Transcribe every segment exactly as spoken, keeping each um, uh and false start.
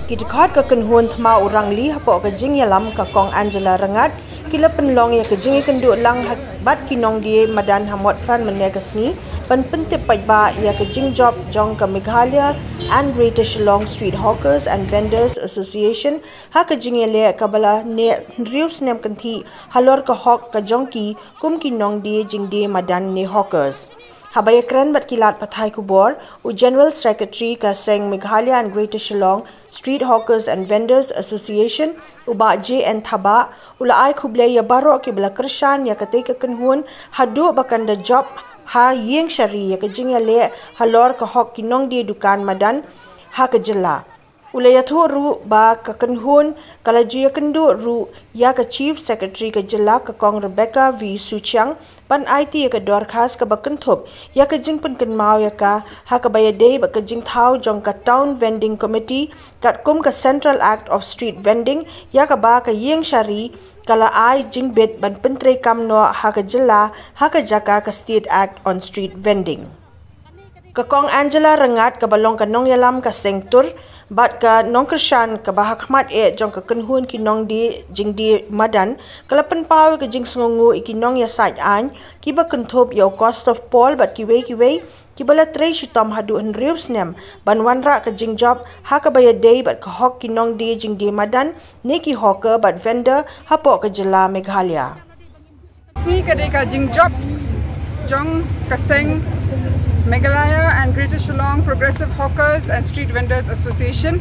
Ki dkhot ka kynhun thma u Rangli hapoh ka jingïalam ka Kong Angela Rangad ki la pynlong ïa ka jingïakynduh lang ha bad ki nongdie madan ha Motphran mynne ka sngi ban pyntip paidbah ïa ka jingjop jong ka Meghalaya and Greater Shillong Street Hawkers and Vendors Association ha ka jingïaleh kaba la neh hynriew snem kynthih halor ka hok ka jong ki kum ki nongdie jingdie madan ne hawkers. Haba ïakren bad ki lad pathai khubor, u General Secretary ka seng Meghalaya and Greater Shillong Street Hawkers and Vendors Association, u Bah J N Thabah, u la ai khublei ïa baroh kiba la kyrshan ïa katei ka kynhun haduh ba kan da jop ha ïing shari ïa ka jingïaleh halor ka hok ki nongdie dukan madan ha ka jylla. U la ïathuh ruh ba ka kynhun ka la ju ïakynduh ruh ïa ka Chief Secretary ka jylla ka Kong Rebecca V Suchiang ban aiti ïa ka dorkhas kaba kynthup ïa ka jingpynkynmaw ïa ka ha kaba ïadei bad ka jingthaw jong ka Town Vending Committee katkum ka Central Act of Street Vending, ïa kaba ka ïing shari ka la ai jingbit ban pyntreikam noh ha ka jylla ha ka jaka ka State Act on Street Vending. Ka Kong Angela Rangad kaba long ka nongïalam ka seng tur bad ka nongkyrshan kaba ha khmat eh jong ka kynhun ki nongdie jingdie madan ka la pynpaw ïa ka jingsngewnguh ïa ki nongïasaid aiñ kiba kynthup ïa u Gustav Paul bad kiwei kiwei kiba la trei shitom haduh hynriew snem ban wanrah ka jingjop ha kaba ïadei bad ka hok ki nongdie jingdie madan ne ki hawker bad vendor hapoh ka jylla Meghalaya. Sngi ka dei ka jingjop jong ka seng Meghalaya and Greater Shillong Progressive Hawkers and Street Vendors Association.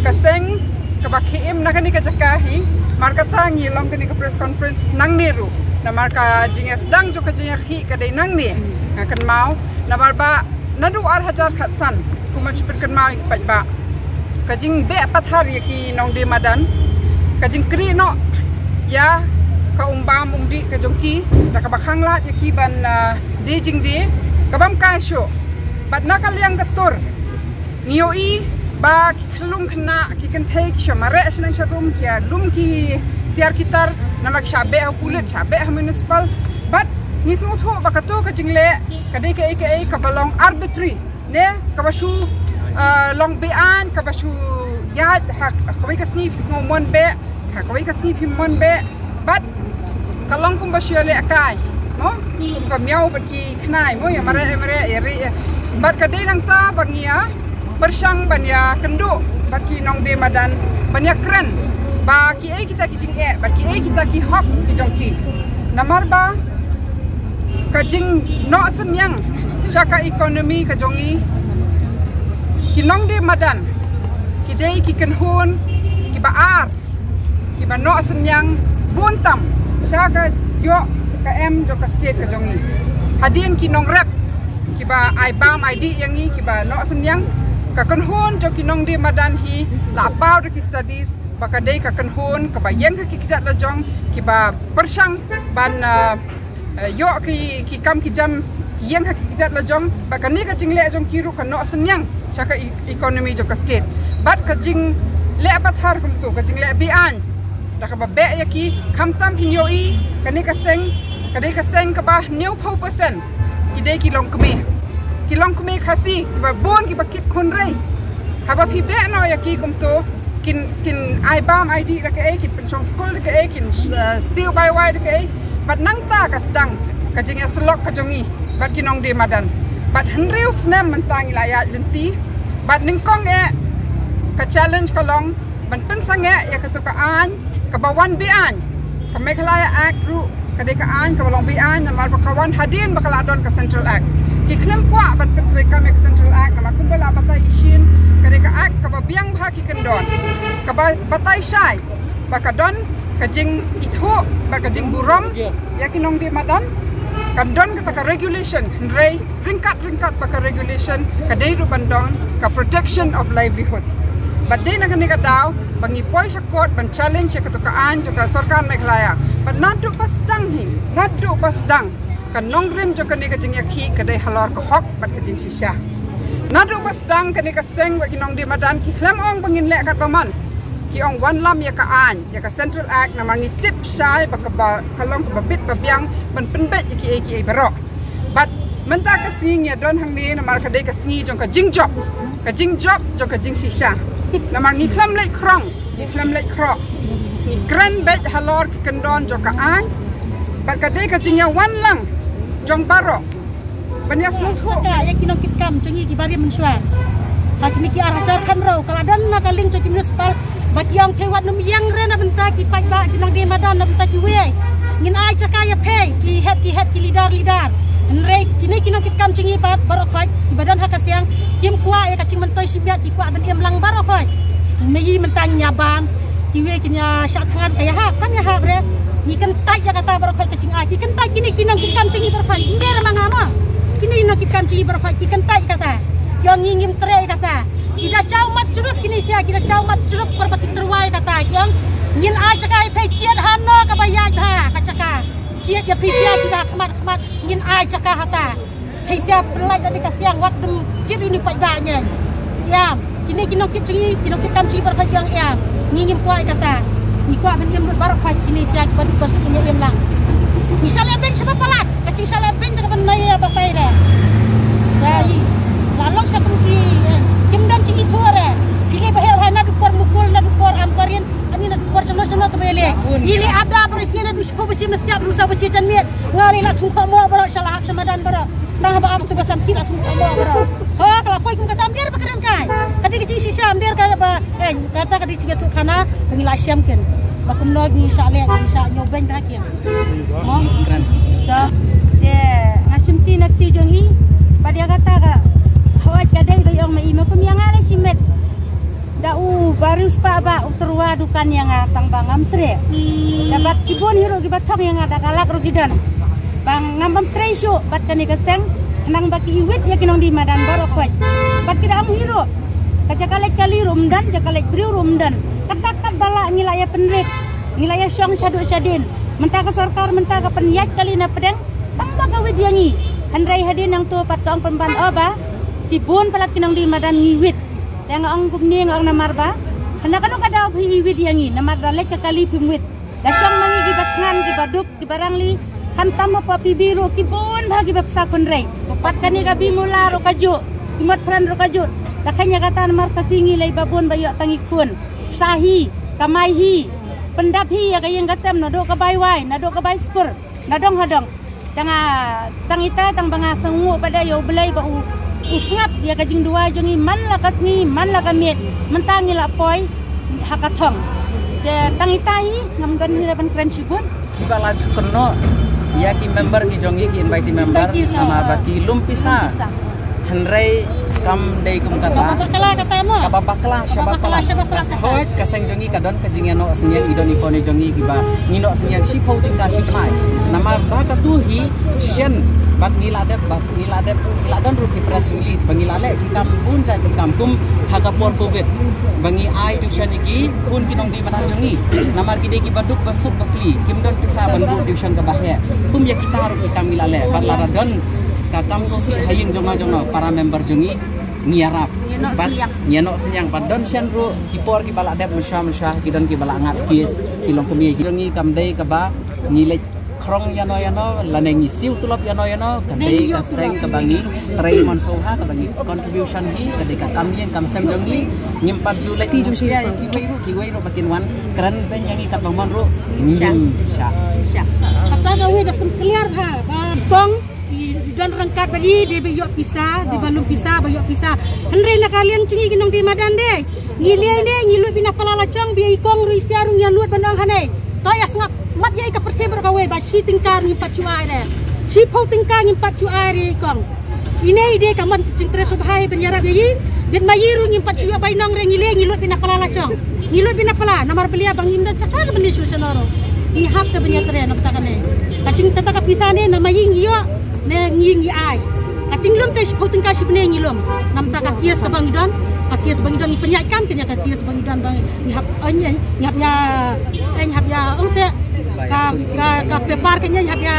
Ka seng kaba khie im na kane ka jaka hi, mar kata ngi long kane ka press conference nangne ruh. Namar ka jingïasdang jong ka jingïakhih ka dei nangne, nga kynmaw. Namar ba naduh ar hajar khatsan, kumba nga ju pynkynmaw ïa ki paidbah, ka jingbeh pathar ïa ki nongdie madan, ka jingkrieh noh ïa ka um bam um dih ka jong ki, da kaba khanglad ïa ki ban, ah, die jingdie kabym kai shuh. Bad na ka liang ka tur ngi ïohi ba ki khyllung khynnah, ki kynthei ki shu mareh shnong sharum, ki ïa lum ki tiar ki tar, namar ki shah beh ha pulit, shah beh ha municipal. Bad ngi sngewthuh ba kato ka jingleh ka dei kaei kaei kaba long arbitrary, ne kaba shu, ah, long beaiñ, kaba shu ïaid, ha kawei ka sngi phi sngew mon beh, ha kawei ka sngi phim mon beh. Bad ka long kumba shu ïalehkai, mo, kum ka miaw bad ki khnai, mo, ïa mareh ïa mareh ïa rieh. Bad ka dei nangta ba ngi ïa pyrshang ban ïakynduh bad ki nongdie madan ban ïakren ba kiei kita ki jingeh bad kiei kita ki hok ki jong ki. Namar ba ka jingnoh synñiang sha ka economy ka jong ngi, ki nongdie madan ki dei ki kynhun kiba ar kiba noh synñiang bun tam sha ka ïoh ka em jong ka state ka jong ngi. Hadien ki nongrep kiba ai bam ai dih ïa ngi kiba noh synñiang, ka kynhun jong ki nongdie madan hi la paw da ki studies ba ka dei ka kynhun kaba ïeng ha ki kjat la jong, kiba pyrshang ban, ah, eh, ïoh ki, ki kam ki jam, ki ïeng ha ki kjat la jong, bad kane ka jingleh jong ki ruh ka noh synñiang sha ka e-, economy jong ka state. Bad ka jingleh pathar kumto, ka jingleh beaiñ, da kaba beh ïa ki, khamtam phin ïohi kane ka seng ka dei ka seng kaba hynñiewphew percent ki dei ki longkmie, ki longkmie Khasi kiba bun kiba kit khun rei. Haba phi beh noh ïa ki kumto, kin, kin ai bam ai dih da kaei, kin pynshong skul da kaei, kin, eh, siew bai wai da kaei. Bad nangta ka sdang ka jingïasyllok ka jong ngi bad ki nongdie madan. Bad hynriew snem mynta ngi la ïaid lynti. Bad nyngkong eh ka challenge ka long ban pynsangeh ïa kato ka aiñ kaba wan beaiñ. Ka Meghalaya Act ruh ka dei ka aiñ kaba long beaiñ namar ba ka wan hadien ba ka la don ka Central Act. Ki khlem kwah ban pyntreikam ïa ka Central Act namar kumba la batai shisien, ka dei ka act kaba biang bha ki kyndon, kaba batai shai ba ka don ka jingithuh bad ka jingburom ïa ki nongdie madan. Ka don kata ka regulation, hynrei ryngkat ryngkat bad ka regulation ka dei ruh ban don ka protection of livelihoods. Bad dei na kane ka daw ba ngi poi sha court ban challenge ïa kato ka aiñ jong ka sorkar Meghalaya. Bad naduh ba sdang hi, naduh ba sdang, ka nongrim jong kane ka jingïakhih ka dei halor ka hok bad ka jingshisha. Naduh ba sdang kane ka seng bad ki nongdie madan ki khlem ong ba ngin leh katba mon. Ki ong wanlam ïa ka aiñ, ïa ka Central Act, namar ngi tip shai ba kaba, ka long kaba bit ba biang ban pynbeit ïa kiei kiei baroh. Bad Mynta ka sngi ngi don hangne namar ka dei ka sngi jong ka jingjop, ka jingjop jong ka jingshisha. Namar ngi khlem leit khrong, ngi khlem leit khroh, ngi kren beit halor ki kyndon jong ka aiñ. Bad ka dei ka jingïawan lang jong baroh ban ïa sngewthuh. Chaka ïa ki nongkitkam jong ngi kiba rim mynshuwa. Ha kine ki ar hajar khyndai ka la don na ka liang jong ki municipal ba ki ong phi wat nym ïeng re na bynta ki paidbah, ki nongdie madan, na bynta kiwei. Ngin ai chaka ïa phi ki head, ki head, ki leader, leader. Hynrei kine ki nongkitkam jong ngi pat baroh khoit kiba don ha ka siang kim kwah ïa ka jingmyntoi shimiat, ki kwah ban im lang baroh khoit. Ngi mynta ngin ïa bam, kiwei kin ïa shah thngan ka ïahap, kam ïahap re. Ngi kyntait ïa kata baroh khoit ka jingai, ki kyntait kine ki nongkitkam jong ngi baroh khoit. Ym dei re ma nga mo. Kine ki nongkitkam jong ngi baroh khoit ki kyntait ïa kata. Ïa ngi ngim treh ïa kata. Ki da jaw mat jrup kine sia, ki da jaw mat jrup por ba ki tyrwa ïa kata. Ïa ngin ai chaka ïa phi jied hano kaba ïaid ha ka chaka. Jied ïa phi sia kiba khmat khmat ngin ai chaka hata. Hei sia pynlait da ka siang wat dem kit uni paidbah ngi. Ïa, kine ki nongkit jong ngi, ki nongkitkam jong ngi baroh khoit ïa ngi. Ngi ngim kwah ïa kata. Ngi kwah ban im lut baroh khoit kine sia kiba duk ba suk ngi im lang. Ngi shah leh beiñ shaba palat, ka jingshah leh beiñ da kaba nai ïa batai re. Ïa i. La long sha pynki, eh, kim don jingithuh re. Kine ba heh hai naduh por Mukul, naduh por Amparien, ani naduh por jong no jong no te ba ïaleh. Ngi leh ap da baroh sien naduh shiphew baje mynstep, naduh saw baje janmiet. Nga leh la thung kha mo baroh sha la hap sha madan baroh. Tang ba am tu ba sam kit atum ka mo bro. Ho ka la poi kum kata ym dei ba kren kai. Ka dei ka jingshisha ym dei ka ba, eh, kata ka dei jingïathuh khana ba ngi la shem ken. Ba kumno ngi shah leh, ngi shah ñiew beiñ da ken. Mo kren si. To. Te nga shim ti na kti jong i. Ba dei kata ka. Hoi ka dei ba ïong ma i ma kum ïa nga la shimet. Da u ba riewspah ba u tyrwa dukan ïa nga tang ba ngam treh. Da bad ki bun hi ruh kiba thok ïa nga da ka lak ruh ki don. Ba ngam bam trei shuh bad kane ka seng, khnang ba ki iwit ïa ki nongdie madan baroh khoit. Bad ki da ong hi ruh, ka jaka leit kali ruh ym don, jaka leit briew ruh ym don. Kata katba lah ngi la ïa pynrit, ngi la ïa shong shaduh shadien. Mynta ka sorkar mynta ka pynïaid kali na pdeng tang ba ka wit ïa ngi. Hynrei hadien nangto pat ka ong pynban o ba ki bun palat ki nongdie madan ngi wit. Te nga ong kumne, nga ong namar ba hana kano ka daw phi iwit ïa ngi, namar da leit ka kali phim wit. Da shong ma ngi kiba thngan, kiba duk, kiba rangli. Khamtam hapoh P B ruh ki bun bha kiba pisa khun rei. Pat kane ka Bimula ruh ka juh, ki Motphran ruh ka juh. Da kheiñ ïa kata namar Khasi ngi lei ba bun ba ïoh tang i khun. Pisa hi, kamai hi, pyndap hi ïa ka ïing ka sem, naduh ka bai wai, naduh ka bai skur, na dong ha dong. Tang, ah, tang ita, tang ba nga sngewnguh pat da ïa U Blei ba u, u sngap ïa ka jingduwai jong ngi man la ka sngi, man la ka miet, mynta ngi la poi ha ka thong. Te tang ita hi, ngam don hi re ban kren shibun. Kiba la ju kynnoh ïa ki member ki jong ngi, ki invitee member, invitee sa, namar ba ki lum pisa. Lum pisa. Hynrei kam dei kum kata. Kaba bakla kata mo. Kaba bakla, shaba bakla. Kaba bakla, shaba bakla. Ka seng jong ngi ka don ka jingïanoh synñiang, i don i khun jong ngi kiba ngi noh synñiang shiphew tyngka shi bnai. Namar da katu hi shen bad ngi la dep, bad ngi la dep, ngi la don ruh ki press release ba ngi la leh ki kam bun jait ki kam kum ha ka por covid. Ba ngi ai tuition ïa ki khun ki nongdie madan jong ngi. Namar ki dei kiba duk ba suk ba pli, kim don pisa ban buh tuition kaba heh. Kum ïa kita ruh ki kam ngi la leh. Bad lada don ka kam sngewsih ha ïing jong no jong no, para member jong ngi, ngi ïarap. Ngi ïanoh synñiang. Bad ngi ïanoh synñiang. Bad don shen ruh ki por kiba la dep mynshuwa mynshuwa, ki don kiba la ngat case, ki long kumne. Ki jong ngi kam dei kaba ngi leit khrong ïano ïano, lane ngi siew tulop ïano ïano, ka dei ka seng kaba ngi trei mynshuwa, kaba ngi contribution hi, ka dei ka kam ïing kam sem jong ngi. Ngim pat ju leit mynshuwa ïa kiwei ruh, kiwei ruh ba kin wan kren beiñ ïa ngi katba mon ruh. Ngim shah. Shah. Kata kawei da pynclear bha ba i kong i don ryngkat bad i dei ba ïoh pisa, dei ba lum pisa, ba ïoh pisa. Hynrei na ka liang jong ngi ki nongdie madan de, ngi leh de, ngi lut beit na pala la jong, ba i kong ruh i sia ruh ngi lut ban ong hangne. To ïa sngap, map ïa i ka pyrthei baroh kawei ba shi tyngka ruh ngim pat ju ai re. Shiphew tyngka ngim pat ju ai re i kong. Ine i dei ka mon jingtrei sngewbha hi ban ïarap ïa i. Bad ma i ruh ngim pat ju ïoh bainong re, ngi leh ngi lut beit na pala la jong. Ngi lut beit na pala namar balei ba ngim don jaka ka ban leit shuh shano ruh. Ngi hap ka ban ïatrei na bynta kane. Ka jing kata ka pisa ne na ma i ngi ïoh ne ngi ngi ai. Ka jinglum te shiphew tyngka shi bnai ngi lum. Na bynta ka case kaba ngi don, ka case ba ngi don ngi pynïaid kam kane ka case ba ngi don ba ngi hap, eh, ngi hap ïa, eh, ngi hap ïa ong se ka, ka, ka paper kane ngi hap ïa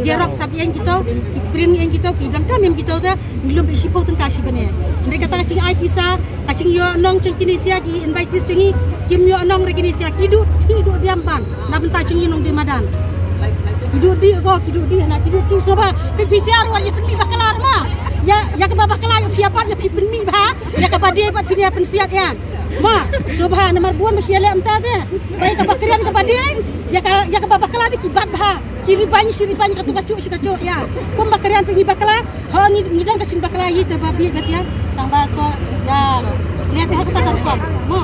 xerox sap ïa kito, ki print ïa kito, ki dang kam ïa kito te. Ngi lum beit shiphew tyngka shi bnai. Hynrei kata ka jingai pisa, ka jingïohnong jong kine sia ki invitees jong ngi, kim ïohnong re kine sia, ki duh, ki duh diam bang na bynta jong ngi nongdie madan. Ki duh dih ko, ki duh dih na, ki duh dih sngewbha. Phi pynsiar wat ïa pynmih bakla ma. Ïa, ïa kaba bakla ïa phi ïa pat ïa phi pynmih bha. Ïa kaba dei pat phi ïa pynsiar ïa. Ma, sngewbha namar bun ba shi ïa leh mynta te. Ba ïa kaba kren kaba dei. Ïa ka, ïa kaba bakla dei ki bat bha. Ki ribain shi ribain, ka tu ka cuh shi ka cuh ïa. Kum ba kren phi ngi bakla. Ho ngi, ngi don ka jingbakla ïa te ba bieit ba tiar. Tang ba ko ïa. Leh te ha kata ka rukom. Ma.